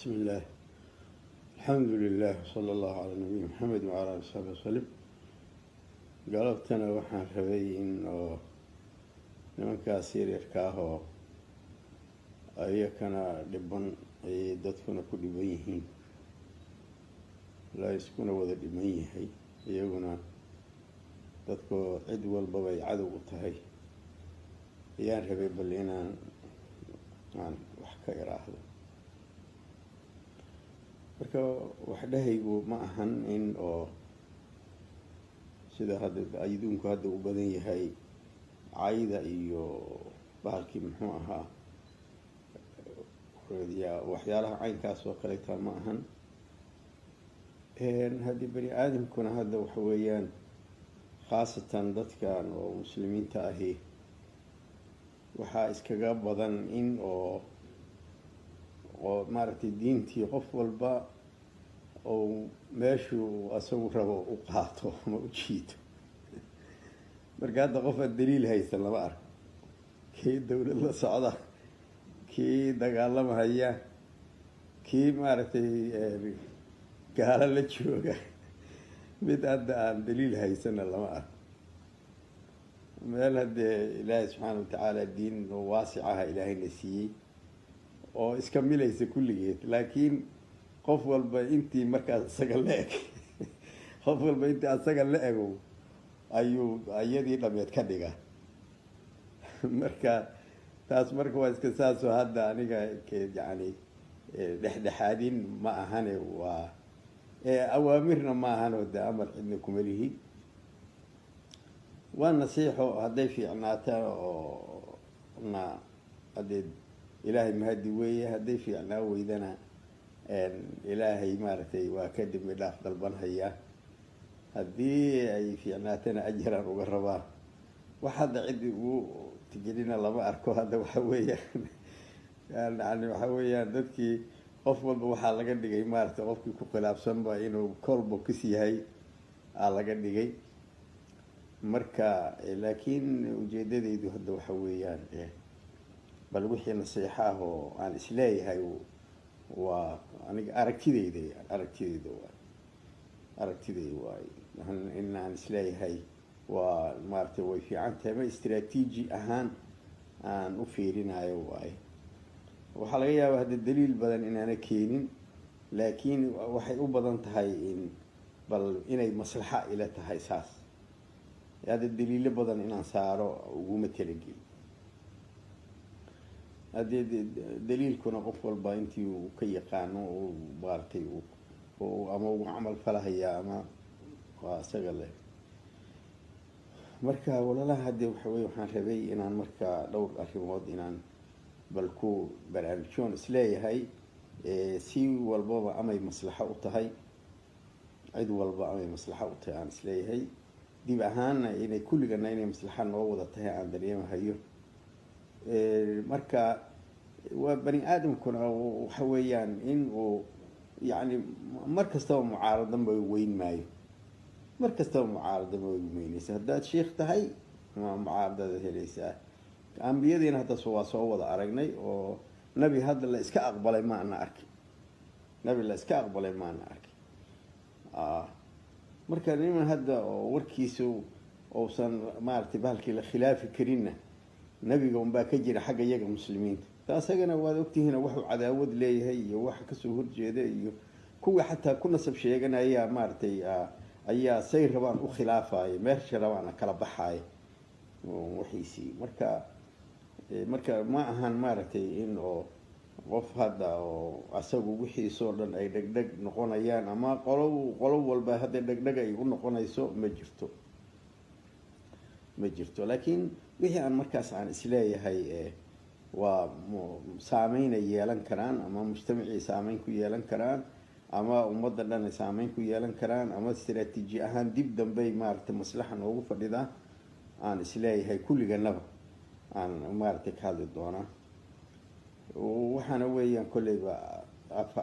بسم الله، الحمد لله، وصلى الله على نبينا محمد وعلى آله وصحبه وسلم. Galabtana waxaan rabay in oo nimankaas yaryarka ah oo ayakana dhiban ayay dadkuna ku dhiban yihiin, la iskuna wada dhiban yahay, iyaguna dadku cid walbaba ay cadow u tahay, ayaan rabay bal inaan aan wax ka iraahdo. Marka waxdhahaygu ma ahan in oo sida hadda adduunku hadda u badan yahay cayda iyo bahalkii muxuu ahaa, waxyaalaha caynkaas oo kaleeta ma ahan. Haddii bani aadamkuna hadda waxa weeyaan, khaasatan dadkan oo muslimiinta ahi, waxaa iskaga badan in oo maaragtay diintii qof walba ou meeshuu asagu rabo u qaato ama u jiito. Marka hadda qof aan daliil haysan lama arko, kii dowlad la socda, kii dagaalamahaya, kii maaragtay gaalo la jooga, mid hadda aan daliil haysana lama arko. Meel haddee Ilaahay subxaana watacaala diin waasicaha Ilaahayna siiyey oo iska milaysa kulligeed, laakiin qof walba intii markaas isaga la eg, qof walba intii asaga la ego ayuu iyadii dhameed ka dhiga. Marka taas marka waa iska saasoo hadda aniga yani dhexdhexaadin ma ahane, waa awaamirna ma ahano, de amar cidna kuma lihi, waa nasiixo. Hadday fiicnaata oo na haddee Ilaahay mahadi weeye, hadday fiicnaa weydana Ilaahay maaragtay waa ka dembi dhaaf dalbanhaya, haddii ay fiicnaatana ajaraan uga rabaa. Wax hadda cid ugu tigelina lama arko. Hadda waxa weeyaan, yani waxa weeyaan, dadkii qof walba waxaa laga dhigay maaragtay qofkii ku khilaafsanba inuu kolbo kis yahay aa laga dhigay. Marka laakiin ujeedadaydu hadda waxa weeyaan, bal wixii nasiixo ah oo aan isleeyahay waa aniga aragtidayda, aragtidayda waay, aragtidayda waay, in aan isleeyahay waa maaragtay way fiican tahay ma istraatiiji ahaan aan u fiirinayo waaye. Waxaa laga yaabaa hadda daliil badan inaana keenin, laakiin waxay u badan tahay in bal inay maslaxa ila tahay saas. Hadda daliilo badan inaan saaro uguma talagelin. Haddii daliilkuna qof walba intii uu ka yaqaano uu maaragtay ama ugu camal falahaya ama waa isaga leh. Marka walaalaha, hadde waxa weye, waxaan rabay inaan marka dhowr arrimood inaan bal ku baraarujiyoon isleeyahay si walbaba amay maslaxo u tahay, cid walba amay maslaxo u tahay aan isleeyahay, dib ahaanna inay kulligana inay maslaxa noo wada tahay aan dareemahayo. Marka waa bani aadamkuna waxa weeyaan in uu yani mar kastaba mucaaradan ba weyn maayo, mar kastaba mucaarada ma weyneysa. Haddaad sheikh tahay ma mucaaradada helaysaa. Ambiyadiina hadda waa soo wada aragnay oo nabi hadda la iska aqbalay ma ana arkin, nabi la iska aqbalay ma ana arkin. Marka niman hadda oo warkiisu uusan maaragtay bahalkii la khilaafi karinna nabiga unbaa ka jira xagga iyaga muslimiinta. Ta asagana waad ogtihiin waxuu cadaawad leeyahay iyo waxa kasoo horjeeda iyo kuwii xataa ku nasab sheeganaya maaragtay ayaa say rabaan u khilaafaya, meesha rabaana kala baxaaya wixiisii. Marka ma ahan maaragtay in oo qof hadda oo asagu wixiisoo dhan ay dhegdheg noqonayaan ama qolo qolo walba hadda dhegdheg ay u noqonayso, ma jirto, ma jirto. Laakiin wixii aan markaas aan isleeyahay waa saameynay yeelan karaan, ama mujtamacii saameyn ku yeelan karaan, ama ummadda dhan ay saameyn ku yeelan karaan, ama istraatiiji ahaan dib dambey maaragtay maslaxa noogu fadhidaa aan isleeyahay, kulliganaba aan maaragtay ka hadli doonaa. Waxaana weeyaan kolleyba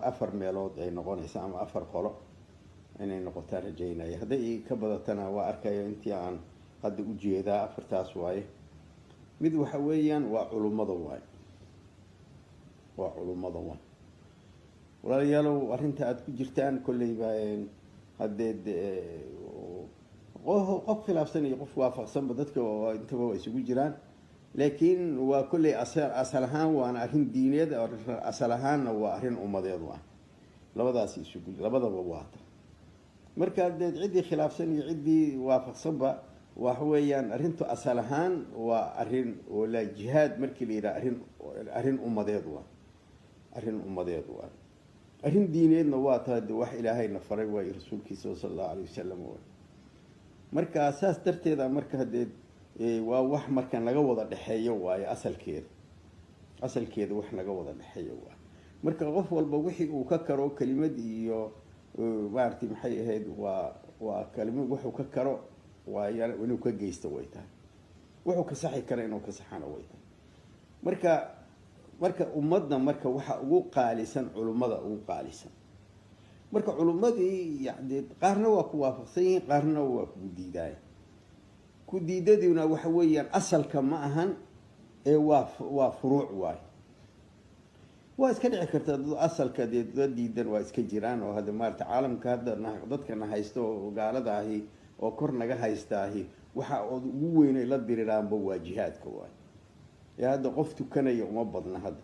afar meelood ay noqonaysa ama afar qolo inay noqotaan rajaynaya. Hadday ka badatana waa arkaya, intii aan hadda ujeedaa afartaas waaye. Mid waxa weeyaan waa culummada waaye, waa culummada waay. Walaalayaalow, arrinta aada ku jirtaan kolleyba haddee qof khilaafsan iyo qof waafaqsanba dadka intaba waa isugu jiraan, laakiin waa kolley asal ahaan waana arrin diineed, asal ahaanna waa arrin ummadeed ah. Labadaas isugu labadaba waata. Marka dee ciddii khilaafsan iyo ciddii waafaqsanba, waxa weeyaan arrintu asal ahaan waa arrin walaa jihaad markii la yidhaha, arrin ummadeed waa, arrin ummadeed waa, arrin diineedna waa tahay. De wax Ilaahayna faray waayo, rasuulkiisa sala Allahu alayh wasalam waay. Marka saas darteeda marka haddee waa wax marka naga wada dhexeeyo waayo, asalkeeda wax naga wada dhexeeyo waayo. Marka qof walba wixii uu ka karo kelimad iyo maaragtay maxay ahayd, waa kelimad wuxuu ka karo waa inuu ka geysto way tahay, wuxuu ka saxi kara inuu ka saxana way tahay. Marka ummadda marka waxa ugu qaalisan culummada ugu qaalisan. Marka culummadii yani qaarna waa ku waafaqsan yihiin, qaarna waa ku diidaaya. Ku diidaduna waxa weeyaan asalka ma ahan ee waa furuuc waay. Waa iska dhici karta dad asalka dee dad diidan waa iska jiraan, oo hadda maarata caalamka hadda dadkana haysto oo gaalada ahi oo kor naga haystaahi, waxa ood ugu weynay la diriraanba waa jihaadka waay. Ee hadda qof tukanaya uma badna, hadda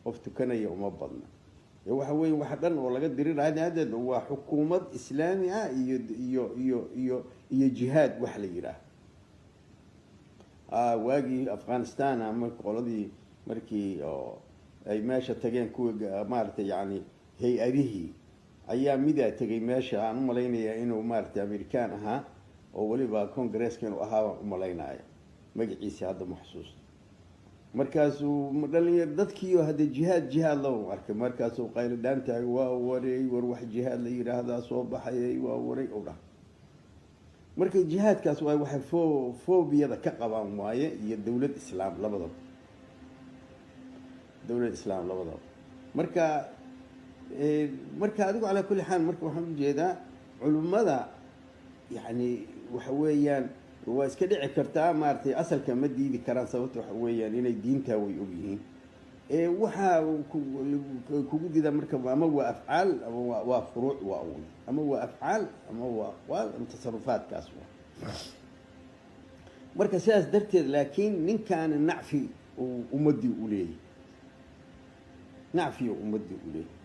qof tukanaya uma badna. Ee waxa weya waxa dhan oo laga diriraya hadda waa xukuumad islaami ah iyo jihaad wax la yidhaah. Waagii Afghanistan ama qoladii markii oo ay meesha tageen, kuwa maaragtay yani hay-adihii ayaa midaa tegay meesha. Aan umalaynayaa inuu maaragtay American ahaa oo weliba Congresska inuu ahaa baan umalaynaya, magaciisi hadda ma xusuusto. Markaasuu dhalinyar dadkiio hadda jihaad jihaad laba arkay, markaasuu qaylo dhaantaag, waa waray, war wax jihaad la yidhaahdaa soo baxayay, waa waray u dhah. Marka jihaadkaas waay waxay phobia-da ka qabaan waaye, iyo dowlad islaam labadaba, dowlad islaam labadaba. Marka adigu calaa kulli xaal, marka waxaan ujeedaa culimmada yani waxa weeyaan waa iska dhici kartaa maaragtay asalka ma diidi karaan. Sababta waxa weeyaan inay diintaa way ogyihiin. Waxaa kugu diida marka ama waa afcaal ama waa furuuc, waa un ama waa afcaal ama waa aqwaal ama tasarufaadkaas waa. Marka sidaas darteed, laakiin ninkaana nacfi uu ummaddii uleeyahay, nacfiga ummaddii uleeyahay,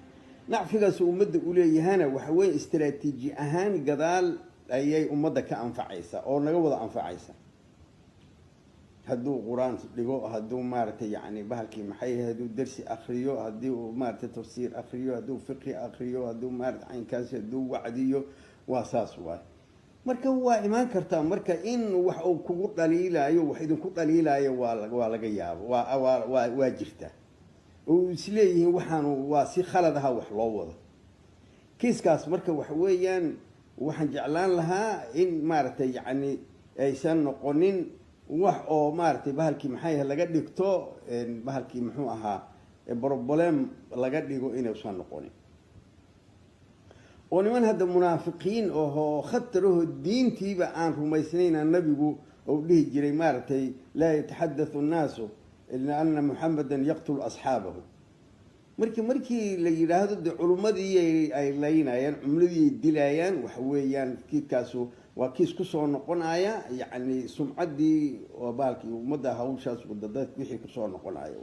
nacfigaas ummadda uleeyahana waxa weeye istaraatiiji ahaan gadaal ayay ummadda ka anfacaysaa oo naga wada anfacaysa. Hadduu Qur-aan dhigo, hadduu maaragtay yani bahalkii maxay, hadduu dersi akriyo, haddii uu maaragtay tafsiir akriyo, hadduu fiqhi akriyo, hadduu maarata caynkaasi, hadduu wacdiyo, waa saas waay. Marka waa imaan kartaa marka in wax uu kugu dhaliilaayo, wax idinku dhaliilaayo, waa laga yaabo, waa jirtaa oo isleeyihiin waxaanu waa si khalad aha wax loo wado kiiskaas. Marka waxa weeyaan waxaan jeclaan lahaa in maaragtay yacni aysan noqonin wax oo maaragtay bahalkii maxay laga dhigto, bahalkii muxuu ahaa, problem laga dhigo inuusan noqonin, oo niman hadda munaafiqiin ohoo khataraho diintiiba aan rumaysnayna nabigu ou dhihi jiray maaragtay laa yataxadathu annaasu ana Muxamedan yaqtulu asxaabahu. Markii la yidhaahdo de culummadii ay laynayaan, cumladii ay dilayaan, waxa weeyaan kiiskaasu waa kiis kusoo noqonaya yacni sumcaddii oo baalkii ummadda hawshaas wadada wixii kusoo noqonaya.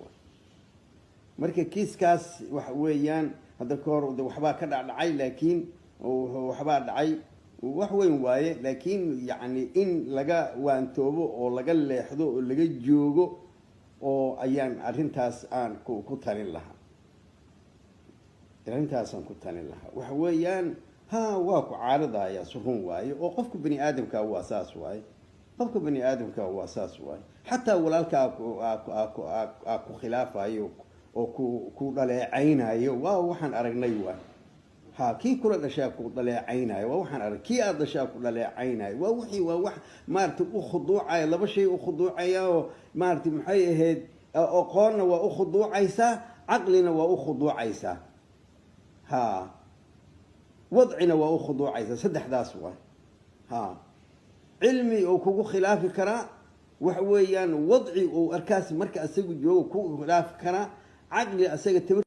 Marka kiiskaas waxa weeyaan hadda ka hor de waxbaa ka dhacdhacay, laakiin waxbaa dhacay wax weyn waaye, laakiin yacni in laga waantoobo oo laga leexdo oo laga joogo oo ayaan arrintaas aan ku talin lahaa, arrintaasaan ku talin lahaa. Waxa weeyaan ha waa ku caaradaya, si run waaye, oo qofka bani aadamka waa saas waaye, qofka bani aadamka waa saas waaye. Xataa walaalka aa ku khilaafayo oo ku dhaleecaynayo, waa waxaan aragnay waay. Ha kii kula dhashaa ku dhaleecaynayo, waa waxaan arag, kii aad dhashaa ku dhaleecaynayo, waa wixii waa wax maaragtay u khuduucaya, laba shay u khuduucaya oo maaragtay maxay ahayd, aqoonna waa u khuduucaysaa, caqlina waa u khuduucaysaa, ha wadcina waa u khuduucaysaa. Saddexdaas waay. Ha cilmi uu kugu khilaafi karaa, waxa weeyaan wadci uu arkaas marka isagu joogo ku khilaafi karaa, caqli asaga tabar.